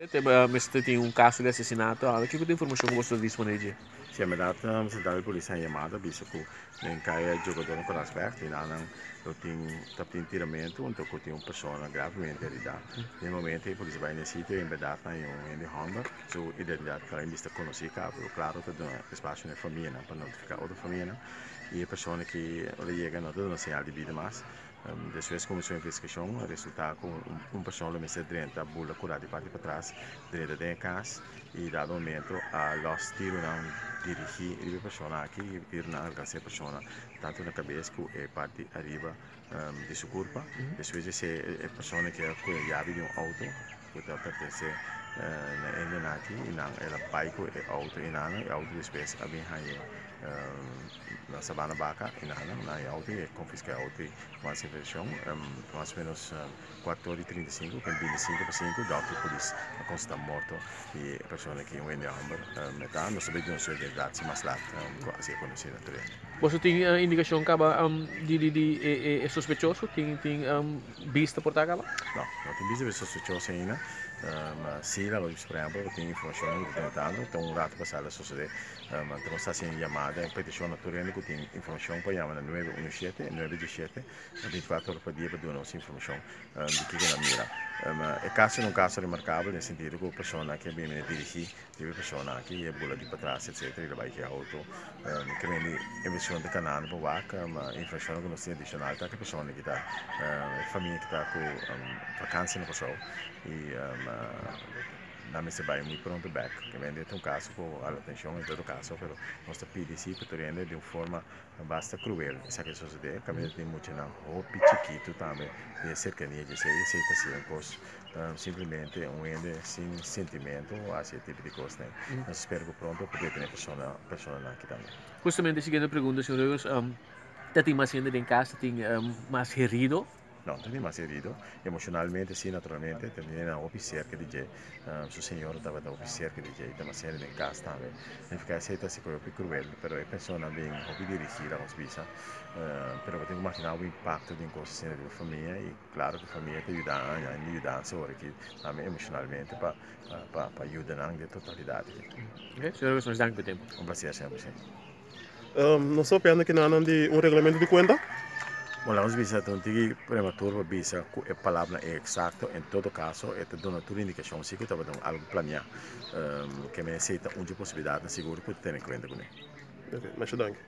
Mester tin un kaso di asesinato awe. Kiko ta informashon ku boso ta disponé dje? Si, en bèrdat sentral di polis a yamada bisa ku den kaya Jogador Nicolasweg tin nan lo tin ta tin tiramentu anto ku tin un persona gravemente heridá. Den e momento e polis a bai na e sitio i en bèrdat nan hay un hende hòmber su identidat kla en bista konosí kaba pero klaro ta duna espasio na e famianan pa notifiká otro famianan i e persona ki ora yega no ta duna señal di bida mas. Despues kuminsó investigashon a resultá ku un persona lo mester drenta bula kurá di parti patras, drenta den e kas i dado momento a lòs tironan dirigí riba e persona aki i e tironan a alkansá e persona tantu na kabes ku e parti ariba di su kurpa. Despues di esei e persona ke a kohe yabi di un outo ku ta pertenesé na e hendenan aki i nan el a bai ku e outo i nan e outo despues a bin hañ'é Na Sabana Baka i nan nan e auto i e konfiska e auto i mas investigashon mas o menos kuater ora i 35 ken 25 pa 5 dòkter polis a konstata morto di e persona ki un hende hòmber meta. Nos ta bay duna su identidat si mas lat ku a ser konosí na tur hende. Boso tin indikashon kaba di di e sospechoso? Tin tin bista por ta kaba? No, no tin bista di e sospechoso ainda. Ma si laga nos por ehèmpel tin informashon ku ta teniendo ta un rato pasá a sosodé. Anto nos ta hasi un yamada, un petishon na tur hende ku tin informashon pa yama na 917, 917, na 24 ora pa dia pa duna nos informashon di kiko nan mira. E kaso ta un kaso remarkabel den sentido ku persona aki a bini dirigí riba e persona aki i e bula di patras etsetera i lo bai ku e outo. Ke bini investigashon ta kanando pa wak informashon ku nos tin adishonal ta ku e persona ki ta e famia ki ta ku vakansia na Kòrsou i Nan mester bai muy pronto bek. Kende e ta un kaso ku hala atenshon en todo kaso, pero nos ta pidi si pa tur hende di un forma basta kruel esaki a sosodé. Kaminda tin muchanan hopi chikitu tambe den e serkania dje esei. Esei ta hasi un kos simplemente un hende sin sentimentu hasi e tipo di kosnan. Nos ta spera ku pronto por detené persona personanan aki tambe. Hustamente e siguiente pregunta, señor Rivers, ta tin mas hende den kas? Ta tin mas herido? No, ta tin mas herido. Emocionalmente si, naturalmente. Ta tin hende hopi cerca di dje. Su señora tabata hopi cerca di dje y ta mas hende den cas tambe. Significa esey ta haci hopi cruel, pero e persona bin hopi dirigi laga nos bisa. Pero bo tin cu imagina bo impacto di un cos asina riba famia y claro cu famia ta yuda haña yudansa ora ki tambe emocionalmente pa pa yuda nan den totalidad. Ok, señor Robertson, danki pa e tempo. Un placer semper, señor. Nos ta papiando kinanan di un reglamento di kuenta. Bon, laga nos bisa ta un tiki prematuro pa bisa ku e palabranan e eksakto. En todo kaso e ta duna tur indikashon si ku tabata un algu planiá. Ke men esei ta un dje posibilidatnan sigur ku ta tene kuenta kuné. Ok, masha danki.